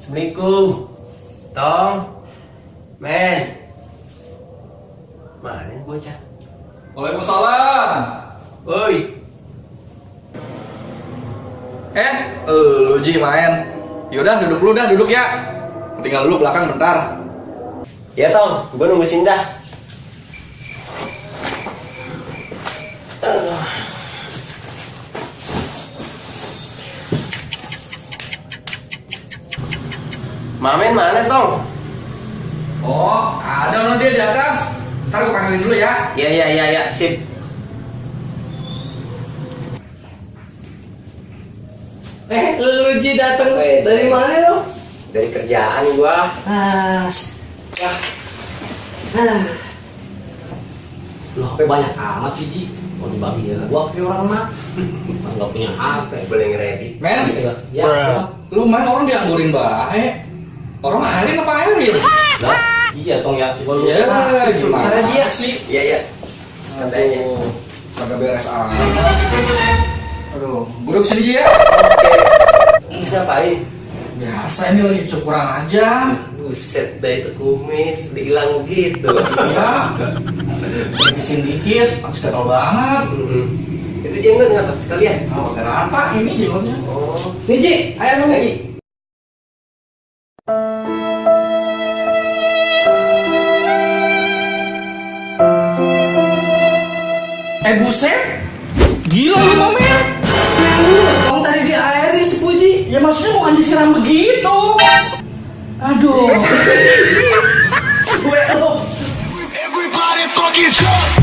Assalamualaikum. Tong. Men. Mana nih bocah? Waalaikumsalam. Woi. Lu Ji main. Yaudah duduk lu dah, duduk ya. Tinggal dulu belakang bentar. Ya Tong, gue nunggu Sindah. Mamen mana Tong? Oh, ada dia di atas. Ntar gue panggilin dulu ya. Ya, sip. Lu Ji dateng dari mana lu? Dari kerjaan gua. Lu HP banyak amat sih Ji. Mau dibagi ya. Gua kayak orang mah. Enggak punya HP. Boleh ngeredit. Men, Ya. lu main orang dianggurin bae. Orang airin apa airin? Lah, iya Tong ya. Gua lupa. Ya, gimana dia sih? Iya. Santai aja. Kagak beres aja. Aduh, duduk sini Ji ya. Oke. Bisa ngapain? Biasa ini lagi cukuran aja. Buset, dah itu kumis dihilang gitu. Ya, habisin dikit, habis gatal banget. Itu jenggot ngapa sekalian? Oh, kenapa ini jenggotnya? Oh, Nih Ji, ayo lu lagi. Buset, gila lu Mamen. Tong tadi di airin si Puji. Ya maksudnya mau disiram begitu. Aduh. Gue lo. Everybody fucking jump!